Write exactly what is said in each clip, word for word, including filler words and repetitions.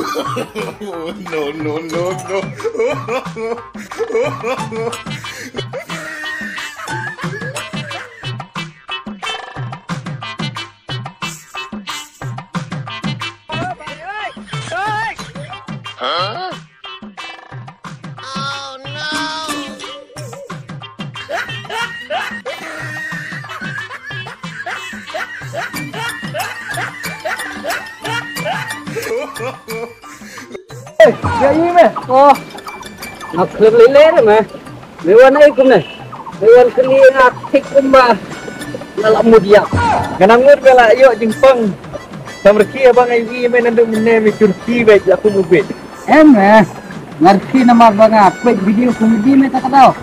No, no, no, no. Ïa i me. Oh. Nga khlem lei lei re me. Me wan ai kumne. Me wan kylli nga thik kumba nga la mut ïa. Nga nang mut me la ïoh jingpang. Samrkhie ba nga ïohi me naduh mynne me shu rkhie beit la kum u beit. Em me. Nga rkhie namar ba nga peit video comedy me ta ka daw.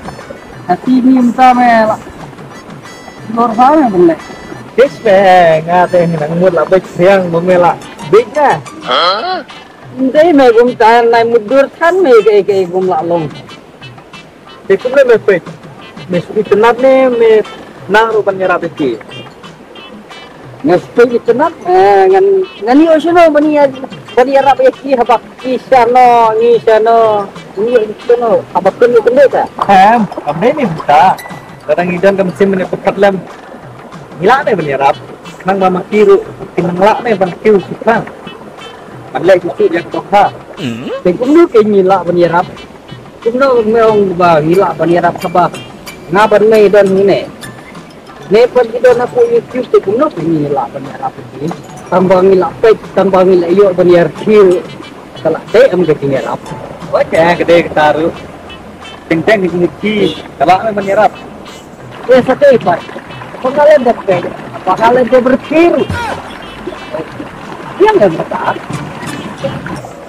Ka ti ni mynta me la. Lor sa me ban leh. Kis me nga te nang mut la beit siang ba me la beit na. Ndei me gum tan nai mudur than me ke ke gum la long. Te kumne me peit. Me shu itynnad ne me nang ruh ban ïarap ïa ki. Me shu itynnad, eh, ngan ngan ïoh shano ban ïa ban ïarap ïa ki haba ki shano ngi shano. Ngi ïoh shano haba kun ïoh kynduh ka. Em, kam dei ni buta. Kadang ngi don ka mynsiem ne pyrkhat lem. Ngi lah ne ban ïarap. Khnang ba ma ki ruh kin nang lah ne ban kiew shi khnang. Ban leh shuh shuh ïa ka dohkha. Te kumno ke ngi lah ban ïarap? Kumno me ong ba ngi lah ban ïarap haba nga bad me don hangne? Ne pat ngi don hapoh YouTube te kumno ke ngi lah ban ïarap ïa ki? Tang ba ngi lah peit, tang ba ngi lah ïoh ban ïarkhie. Ka lah te em ka jingïarap. Oi te ka dei kata ruh. Teng teng ka jingïarkhie ka lah me ban ïarap. Ïa sa te pat. Pangalen da peit. Pangalen da berpikir. Yang yang kata.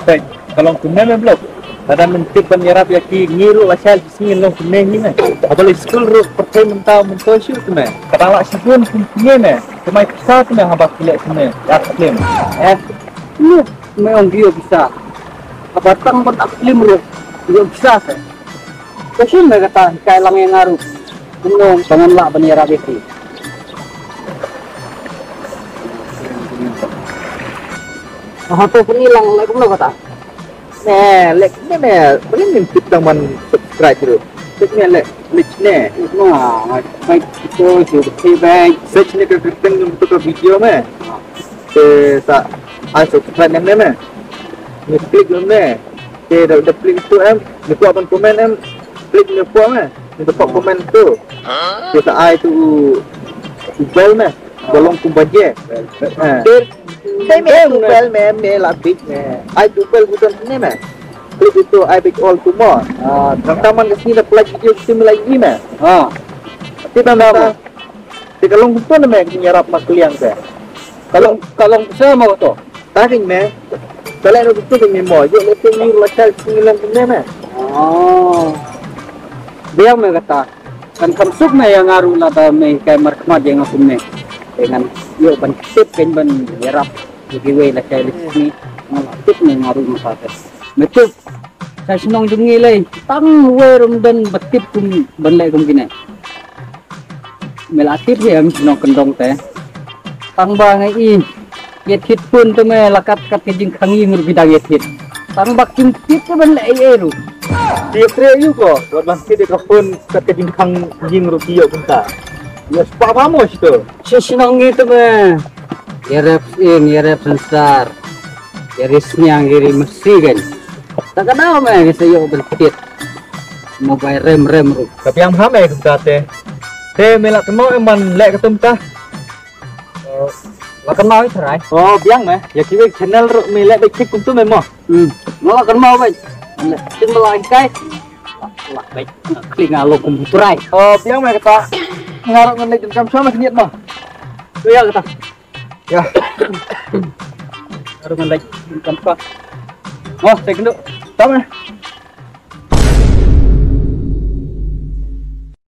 Peit, ka long kumne me Blok. Lada men tip ban ïarap ïa ki ngi ruh lashai shi sngi long kumne ngi me. Haba leit skul ruh pyrthei mynta mynta shuh kumne. Ka dang lah shibun kumne me. Kumai pisa kumne haba ki leh kumne. Ïa ka film. Eh, lu me ong ki ïoh pisa. Haba tang ban ap film ruh ïoh pisa se. Ka shin me kata hikai lang ïa nga ruh. Kumno ba ngan lah ban ïarap ïa ki. Hato pyni lang leh kumno kata? Ne, leh ne me, pyni ne tip tang ban subscribe ruh. Tip ne leh, leh ne. Kumno, ngai bai kito, kito, kito bai. Search ne ka kyrteng jong to ka video me. Te sa ai subscribe ne me. Ne klik ne. Te da, da klik tu em, ne kwah ban comment em, klik ne kwah me. Ni to pok comment tu. Tu sa ai tu u bell me. Ba long kum baje. Ha. Dei me tu bell me, me la bit me. Ai tu bell buton ne me. Klik itu ai bit all tu mo. Ah, tang taman ke sini dah pelaj video sini lagi me. Ha. Ti bang bang. Ti ka long tu ne me, ngi ïarap ma kliang te. Ka long, ka long sa mo to. Ta kyn me. Ka leh no tu kyn me mo. Yo le te ni la chal ni long kyn me. Oh. Biang me kata. Kan kam suk me ïa nga ruh lada me kai markhmat ïa nga kumne. Te ngan ïoh ban tip kyn ban ïarap. Ïa kiwei la chal ni. Nga la tip me nga ruh ma kata. Me tip. Sa shnong jong ngi lei. Tang wei ruh ym don ba tip kum ban leh kum kine. Me la tip hi em shnong kyndong te. Tang ba nga i. Ïa thied phone te me la kat kat ka jingkhang ïing ruh ki dang ïa thied. Tang ba kim tip te ban leh ei ei ruh. Te ïa trei aïu ko wat ban thied ïa ka phone kat ka jingkhang ïing ruh ki ïoh bynta. Ïa spah ba mo shito. Shi shnong ngi te me. Ïa rep sien ïa rep synsar. Ïa ri sniang ïa ri masi kan. Ta ka daw me ngi sa ïoh ban thied. Mo bai rem rem ruh. Ka biang ha me kumta te. Te me la kynmaw em ban leh ka tum ta. La kynmaw i trai. Oh biang me. Ïa kiwei channel ruh me leh beit thik kumtu me mo. Hmm. Mo la kynmaw beit. Tin me la kai. La beit. Kling alo kum trai. Oh biang me kata. Nga ruh ngan leh jam shwa me khniat mo. Tu ïa kata. Ïa. Nga ruh ngan leh jam shwa. Mo, te kynduh. Tang me.